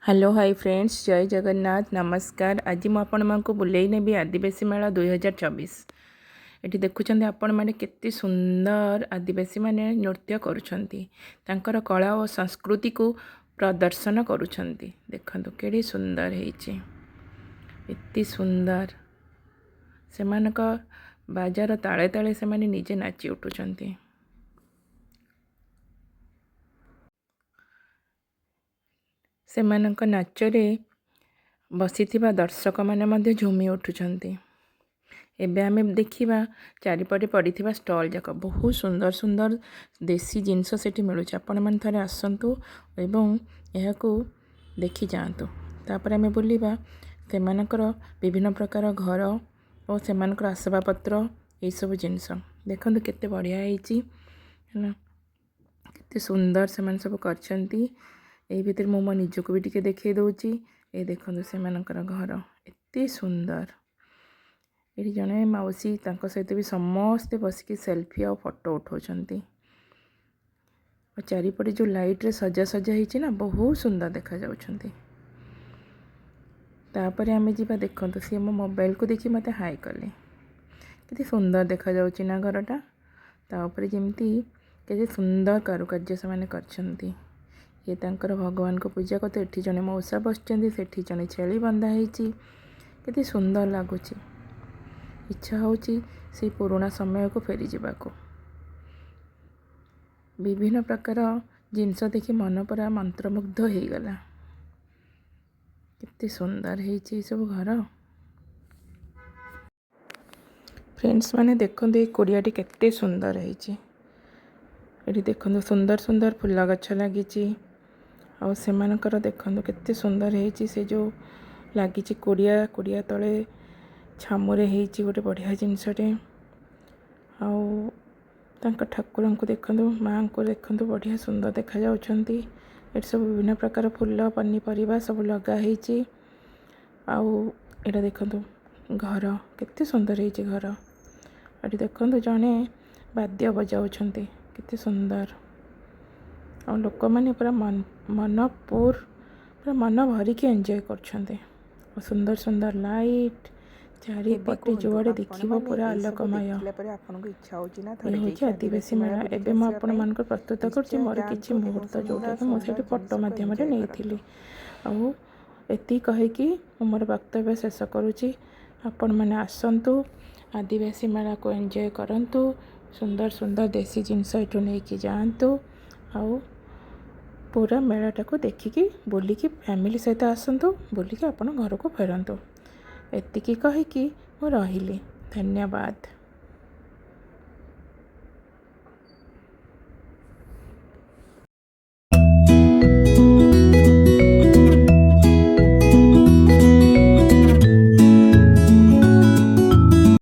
Hello, high friends, ଜୟ ଜଗନ୍ନାଥ, ନମସ୍କାର। ଆଜି ମୁଁ ଆପଣମାନଙ୍କୁ ବୁଲେଇ ନେବି ଆଦିବାସୀ ମେଳା 2024। ଏଠି ଦେଖୁଛନ୍ତି ଆପଣମାନେ, କେତେ ସୁନ୍ଦର ଆଦିବାସୀମାନେ ନୃତ୍ୟ କରୁଛନ୍ତି। ତାଙ୍କର କଳା ଓ ସଂସ୍କୃତିକୁ ପ୍ରଦର୍ଶନ କରୁଛନ୍ତି। ଦେଖନ୍ତୁ, କେଡ଼େ ସୁନ୍ଦର ହେଇଛି, ଏତେ ସୁନ୍ଦର। ସେମାନଙ୍କ ବାଜାର ତାଳେ ତାଳେ ସେମାନେ ନିଜେ ନାଚି ଉଠୁଛନ୍ତି। ସେମାନଙ୍କ ନାଚରେ ବସିଥିବା ଦର୍ଶକମାନେ ମଧ୍ୟ ଝୁମି ଉଠୁଛନ୍ତି। ଏବେ ଆମେ ଦେଖିବା ଚାରିପଟେ ପଡ଼ିଥିବା ଷ୍ଟଲ୍ ଯାକ। ବହୁତ ସୁନ୍ଦର ସୁନ୍ଦର ଦେଶୀ ଜିନିଷ ସେଠି ମିଳୁଛି। ଆପଣମାନେ ଥରେ ଆସନ୍ତୁ ଏବଂ ଏହାକୁ ଦେଖି ଯାଆନ୍ତୁ। ତାପରେ ଆମେ ବୁଲିବା ସେମାନଙ୍କର ବିଭିନ୍ନ ପ୍ରକାର ଘର ଓ ସେମାନଙ୍କର ଆସବାବପତ୍ର, ଏଇସବୁ ଜିନିଷ। ଦେଖନ୍ତୁ, କେତେ ବଢ଼ିଆ ହେଇଛି ହେଲା, କେତେ ସୁନ୍ଦର ସେମାନେ ସବୁ କରିଛନ୍ତି। ଏଇ ଭିତରେ ମୁଁ ମୋ ନିଜକୁ ବି ଟିକେ ଦେଖେଇ ଦେଉଛି। ଏ ଦେଖନ୍ତୁ, ସେମାନଙ୍କର ଘର ଏତେ ସୁନ୍ଦର। ଏଠି ଜଣେ ମାଉସୀ, ତାଙ୍କ ସହିତ ବି ସମସ୍ତେ ବସିକି ସେଲଫି ଆଉ ଫଟୋ ଉଠାଉଛନ୍ତି। ଆଉ ଚାରିପଟେ ଯେଉଁ ଲାଇଟ୍ରେ ସଜାସଜା ହେଇଛି ନା, ବହୁତ ସୁନ୍ଦର ଦେଖାଯାଉଛନ୍ତି। ତାପରେ ଆମେ ଯିବା। ଦେଖନ୍ତୁ, ସିଏ ମୋ ମୋବାଇଲକୁ ଦେଖି ମୋତେ ହାଇ କଲେ। କେତେ ସୁନ୍ଦର ଦେଖାଯାଉଛି ନା ଘରଟା? ତା ଉପରେ ଯେମିତି କେତେ ସୁନ୍ଦର କାରୁକାର୍ଯ୍ୟ ସେମାନେ କରିଛନ୍ତି। ଇଏ ତାଙ୍କର ଭଗବାନଙ୍କୁ ପୂଜା କରୁଥିଲେ। ଏଠି ଜଣେ ମଉସା ବସିଛନ୍ତି, ସେଠି ଜଣେ ଛେଳି ବନ୍ଧା ହେଇଛି। କେତେ ସୁନ୍ଦର ଲାଗୁଛି। ଇଚ୍ଛା ହେଉଛି ସେଇ ପୁରୁଣା ସମୟକୁ ଫେରିଯିବାକୁ। ବିଭିନ୍ନ ପ୍ରକାର ଜିନିଷ ଦେଖି ମନ ପୁରା ମନ୍ତ୍ରମୁଗ୍ଧ ହେଇଗଲା। କେତେ ସୁନ୍ଦର ହେଇଛି ଏସବୁ ଘର। ଫ୍ରେଣ୍ଡସ୍ ମାନେ, ଦେଖନ୍ତୁ, ଏଇ କୁଡ଼ିଆଟି କେତେ ସୁନ୍ଦର ହେଇଛି। ଏଠି ଦେଖନ୍ତୁ, ସୁନ୍ଦର ସୁନ୍ଦର ଫୁଲ ଗଛ ଲାଗିଛି। ଆଉ ସେମାନଙ୍କର ଦେଖନ୍ତୁ, କେତେ ସୁନ୍ଦର ହେଇଛି। ସେ ଯେଉଁ ଲାଗିଛି କୁଡ଼ିଆ, କୁଡ଼ିଆ ତଳେ ଛାମୁରେ ହେଇଛି ଗୋଟେ ବଢ଼ିଆ ଜିନିଷଟେ। ଆଉ ତାଙ୍କ ଠାକୁରଙ୍କୁ ଦେଖନ୍ତୁ, ମାଆଙ୍କୁ ଦେଖନ୍ତୁ, ବଢ଼ିଆ ସୁନ୍ଦର ଦେଖାଯାଉଛନ୍ତି। ଏଠି ସବୁ ବିଭିନ୍ନ ପ୍ରକାର ଫୁଲ, ପନିପରିବା ସବୁ ଲଗା ହେଇଛି। ଆଉ ଏଇଟା ଦେଖନ୍ତୁ ଘର, କେତେ ସୁନ୍ଦର ହେଇଛି ଘର। ଏଠି ଦେଖନ୍ତୁ, ଜଣେ ବାଦ୍ୟ ବଜାଉଛନ୍ତି, କେତେ ସୁନ୍ଦର। ଆଉ ଲୋକମାନେ ପୁରା ମନପୁର ପୁରା ମନ ଭରିକି ଏନ୍ଜୟ କରୁଛନ୍ତି। ଆଉ ସୁନ୍ଦର ସୁନ୍ଦର ଲାଇଟ୍ ଏବେ ଚାରିପଟେ, କୁହନ୍ତୁ, ଯୁଆଡ଼େ ଦେଖିବ ଆପଣମାନେ ପୁରା ଏଇସବୁ ଆଲୋକମୟ। ଦେଖିଲା ପରେ ଆପଣଙ୍କୁ ଇଚ୍ଛା ହେଉଛି ନା ଏ ଥରେ ହେଉଛି ଯାଇକି ଆଦିବାସୀ ଆଦିବାସୀ ମେଳା ମେଳା। ବୁଲିକି ଏବେ ମୁଁ ଆସିବା ପାଇଁ? ଆପଣମାନଙ୍କୁ ପ୍ରସ୍ତୁତ କରୁଛି ନିଶ୍ଚୟ ମୋର କିଛି ଯାଆନ୍ତୁ ଏବଂ ମୁହୂର୍ତ୍ତ, ସୁନ୍ଦର ଯେଉଁଟାକି ମୁଁ ସୁନ୍ଦର ସେଇଠି ଫଟୋ ଜିନିଷକୁ ମାଧ୍ୟମରେ ଏନ୍ଜୟ ନେଇଥିଲି। କରନ୍ତୁ। ଆଉ ଏତିକି କହିକି ମୁଁ ମୋର ବକ୍ତବ୍ୟ ଶେଷ କରୁଛି। ଆପଣମାନେ ଆସନ୍ତୁ, ଆଦିବାସୀ ମେଳାକୁ ଏନ୍ଜୟ କରନ୍ତୁ, ସୁନ୍ଦର ସୁନ୍ଦର ଦେଶୀ ଜିନିଷ ଏଠୁ ନେଇକି ଯାଆନ୍ତୁ ଆଉ ପୁରା ମେଳାଟାକୁ ଦେଖିକି, ବୁଲିକି, ଫ୍ୟାମିଲି ସହିତ ଆସନ୍ତୁ, ବୁଲିକି ଆପଣ ଘରକୁ ଫେରନ୍ତୁ। ଏତିକି କହିକି ମୁଁ ରହିଲି। ଧନ୍ୟବାଦ।